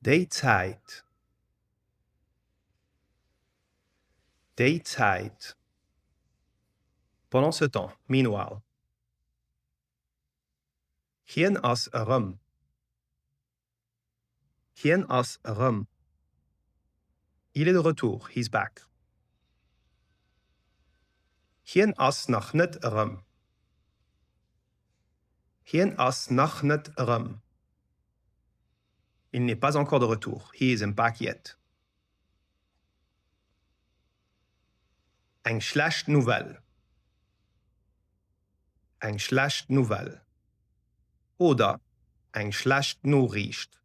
Déi Zäit. Déi Zäit. Pendant ce temps, meanwhile. Hien ass erëm. Hien ass erëm. Il est de retour, he's back. Hien ass nach net erëm. Hien ass nach net erëm. Il n'est pas encore de retour, he isn't back yet. Eng schlecht Nouvelle. Eng schlecht Nouvelle. Oder eng schlecht Noriicht.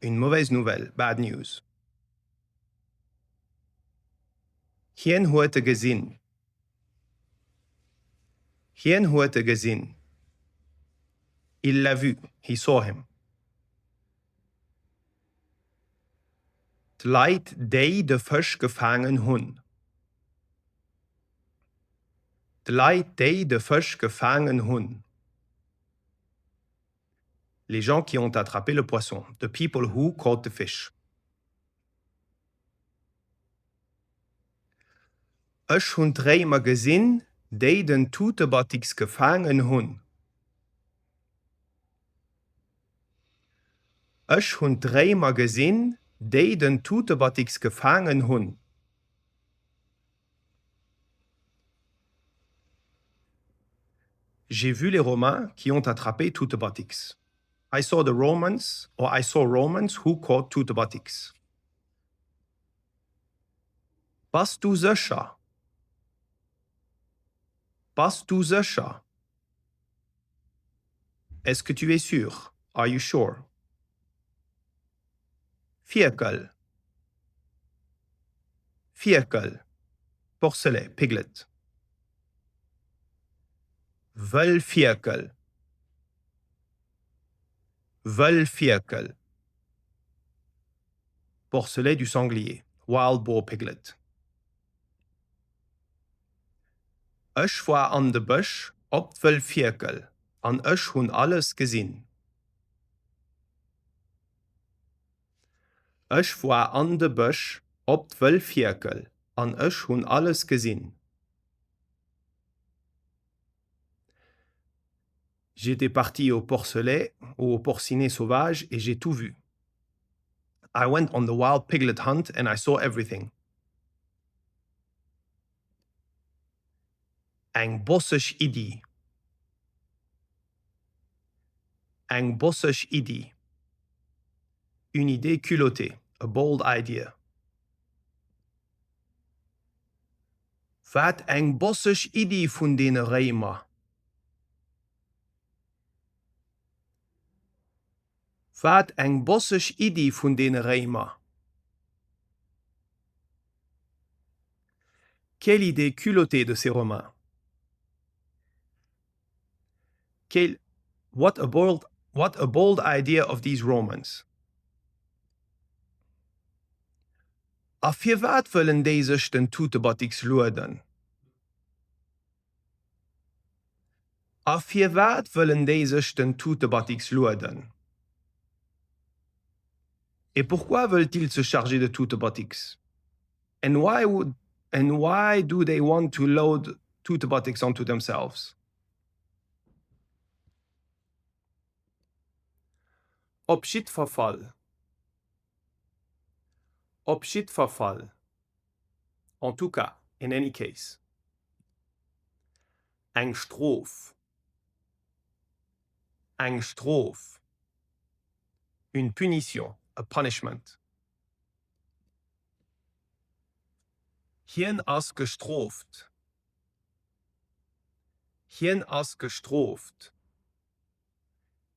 Une mauvaise nouvelle, bad news. Hien huet e gesinn. Hien huet e gesinn. Il l'a vu, he saw him. D'Leit, déi de Fësch gefaangen hunn. D'Leit, déi de Fësch gefaangen hunn. Les gens qui ont attrapé le poisson, the people who caught the fish. Ech hunn d'Réimer gesinn, déi den Tutebatix gefaangen hunn. Ech hunn d'Réimer gesinn, déi den Tutebatix gefaangen hunn. J'ai vu les Romains qui ont attrapé Tutebatix. I saw the Romans, or I saw Romans who caught Tutebatix. Bass du sécher? Bass du sécher? Est-ce que tu es sûr? Are you sure? Fierkel Fierkel Porcelet, piglet. Wëll Fierkel Wëll Fierkel Porcelet du sanglier, wild boar piglet. Ech war an de Bësch op d'Wëll Fierkel an ech hunn alles gesinn. Ech war an de Bësch op d'Wëll Fierkel an ech hunn alles gesinn. J'étais parti au porcelet ou au porcinet sauvage et j'ai tout vu. I went on the wild piglet hunt and I saw everything. Eng bosseg Iddi. Eng bosseg Iddi. Une idée culottée, a bold idea. Wat eng bosseg Iddi vun deene Réimer! Wat eng bosseg Iddi vun deene Réimer! Quelle idée culottée de ces Romains! Quelle What a bold What a bold idea of these Romans! A firwat wëllen déi sech den Tutebatix lueden? A firwat wëllen déi sech den Tutebatix lueden? Et pourquoi veulent-ils se charger de Tutebatix? And why would And why do they want to load Tutebatix onto themselves? Op jiddwer Fall. Op jiddwer Fall. En tout cas, in any case. Eng Strof. Eng Strof. Une punition, a punishment. Hien ass gestrooft. Hien ass gestrooft.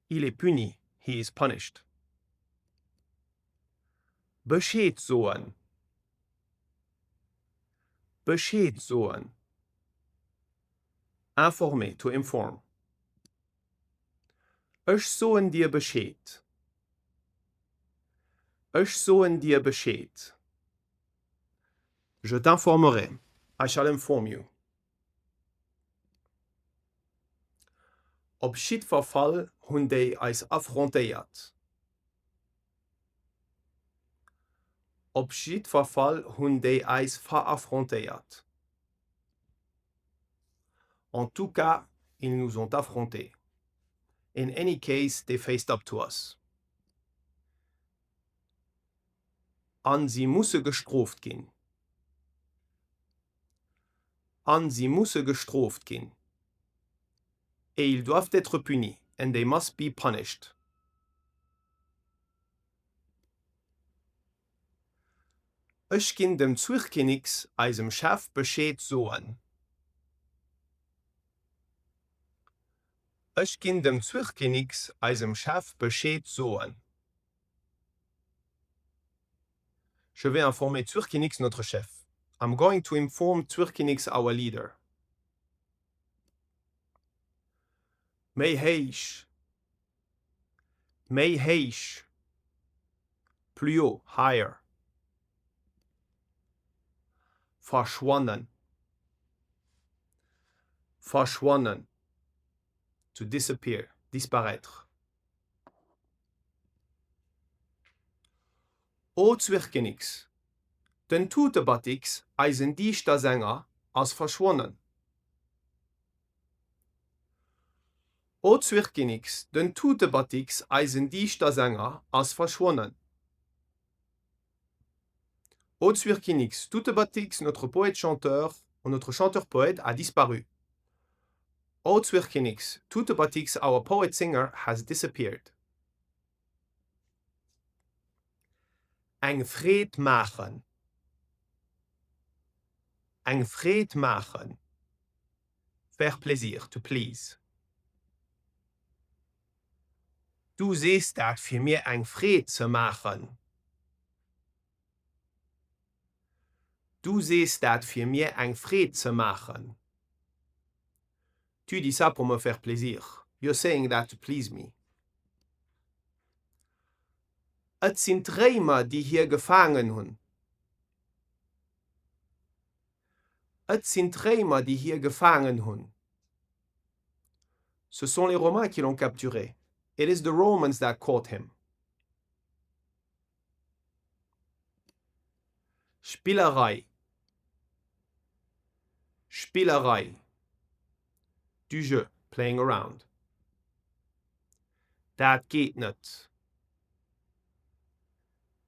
Il est puni, he is punished. Bescheed soen. Bescheed soen. Informer, to inform. Ech soen dir Bescheed. Ech soen dir Bescheed. Je t'informerai. I shall inform you. Op jiddwer Fall hunn déi eis affrontéiert. Op jiddwer Fall hunn déi eis veraffrontéiert. En tout cas, ils nous ont affrontés. In any case, they faced up to us. An si musse gestrooft ginn. An si musse gestrooft ginn. Et ils doivent être punis. And they must be punished. Ech ginn dem Zwirkinix, eisem Chef, Bescheed soen. Ech ginn dem Zwirkinix, eisem Chef, Bescheed soen. Je vais informer Zwirkinix, notre chef. I'm going to inform Zwirkinix, our leader. Méi héich. Méi héich. Plus haut, higher. Verschwannen. Verschwannen. To disappear, disparaître. O Zwirkinix, den Tutebatix, eisen Diichtersänger, ass verschwonnen. O Zwirkinix, den Tutebatix, eisen Diichtersänger, ass verschwonnen. O Zwirkinix, Tutebatix, notre poète-chanteur, notre chanteur-poète a disparu. O Zwirkinix, Tutebatix, our poet-singer, has disappeared. Eng Freed maachen. Eng Freed maachen. Faire plaisir, to please. Du sees dat fir mir eng Freed ze maachen. Du sees dat fir mir eng Freed ze maachen. Tu dis ça pour me faire plaisir. You're saying that to please me. Et sinn d'Réimer, déi hie gefaangen hunn. Et sinn d'Réimer, déi hie gefaangen hunn. Ce sont les Romains qui l'ont capturé. It is the Romans that caught him. Spillerei Spillerei Du jeu, playing around. Dat geet net.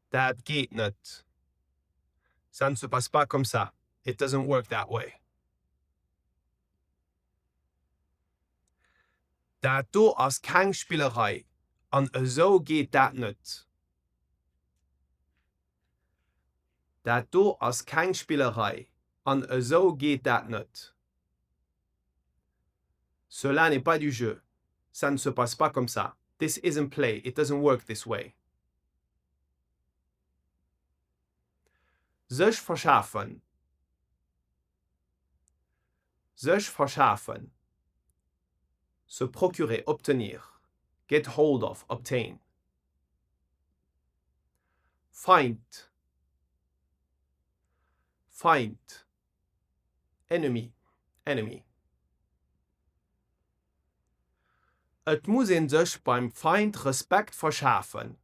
Dat geet net. Ça ne se passe pas comme ça. It doesn't work that way. Dat do ass keng Spillerei an esou geet dat net. Dat do ass keng Spillerei an esou geet dat net. Cela n'est pas du jeu. Ça ne se passe pas comme ça. This isn't play. It doesn't work this way. Sech verschafen. Sech verschafen. Se procurer, obtenir. Get hold of, obtain. Feind. Feind. Ennemi, enemy. Et muss ee sech beim Feind Respekt verschafen.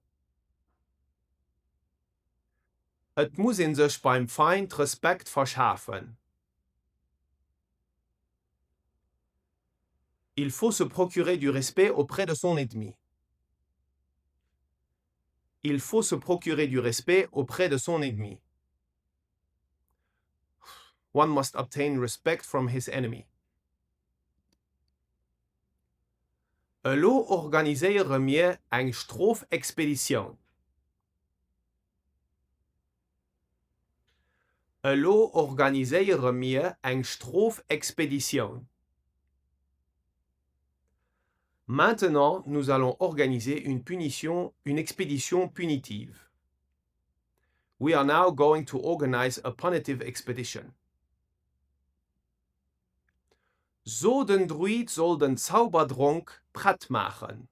Et muss ee sech beim Feind Respekt verschafen. Il faut se procurer du respect auprès de son ennemi. Il faut se procurer du respect auprès de son ennemi. One must obtain respect from his enemy. Elo organiséiere mir eng Strofexpeditioun. Elo organiséiere mir eng Strofexpeditioun. Maintenant, nous allons organiser une punition, une expédition punitive. We are now going to organize a punitive expedition. So den Druid soll den Zauberdronk prett maachen.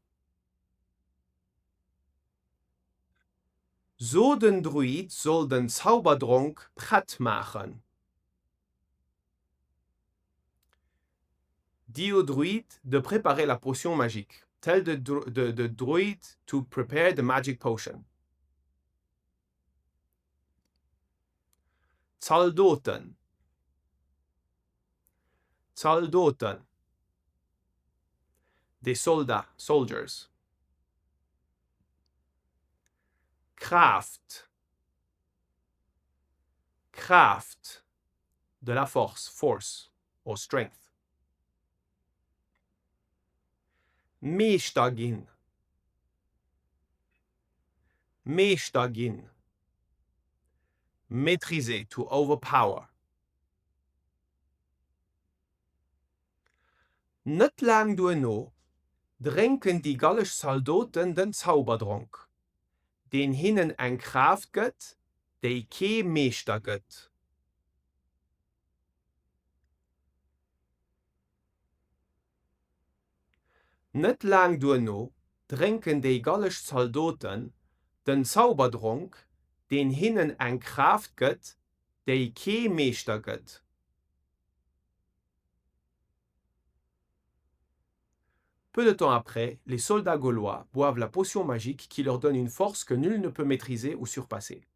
So den Druid soll den Zauberdronk prett maachen. Dis au druide de préparer la potion magique. Tell the, the, the druid to prepare the magic potion. Zaldoten. Zaldoten. Des soldats, soldiers. Kraaft. Kraaft. De la force, force or strength. Meeschter ginn. Meeschter ginn. Maîtriser, to overpower. Net laang duerno drénken déi gallesch Zaldoten den Zauberdronk, deen hinnen eng Kraaft gëtt, déi kee Meeschter gëtt. Net laang duerno drénken déi gallesch Zaldoten den Zauberdronk, deen hinnen eng Kraaft gëtt, déi kee Meeschter gëtt. Peu de temps après, les soldats gaulois boivent la potion magique qui leur donne une force que nul ne peut maîtriser ou surpasser.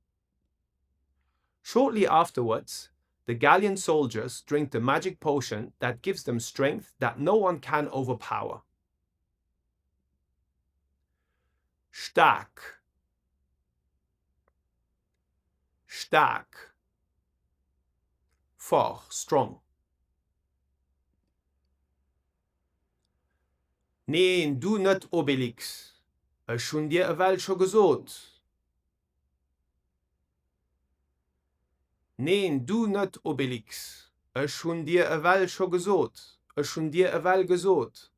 Shortly afterwards, the Gallian soldiers drink the magic potion that gives them strength that no one can overpower. Staark. Staark. Fort, strong. Neen, du net, Obelix! Ech hunn dir ewell scho gesot. Neen, du net, Obelix! Ech hunn dir ewell scho gesot. Ech hunn dir ewell gesot.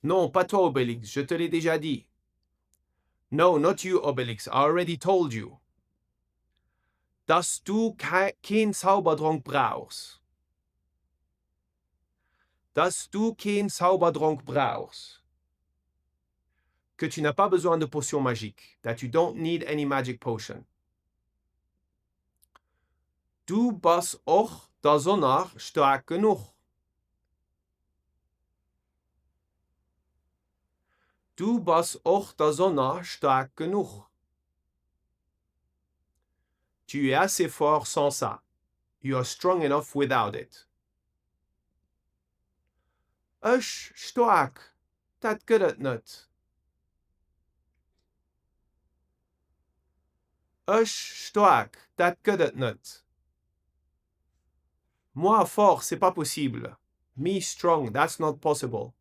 Non, pas toi, Obélix, je te l'ai déjà dit. No, not you, Obélix, I already told you. Dass du keen Zauberdronk brauchs. Dass du keen Zauberdronk brauchs. Que tu n'as pas besoin de potion magique, that you don't need any magic potion. Du bass och dersonner staark genuch. Du bass och dersonner staark genuch. Tu es assez fort sans ça. You are strong enough without it. Ech staark? Dat gëtt et net. Ech staark? Dat gëtt et net. Moi fort, c'est pas possible. Me strong, that's not possible.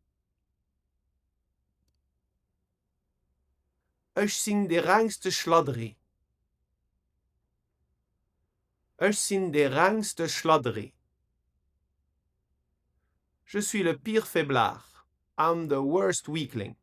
Ech sinn dee rengste Schladderi. Ech sinn dee rengste Schladderi. Je suis le pire faiblard, I'm the worst weakling.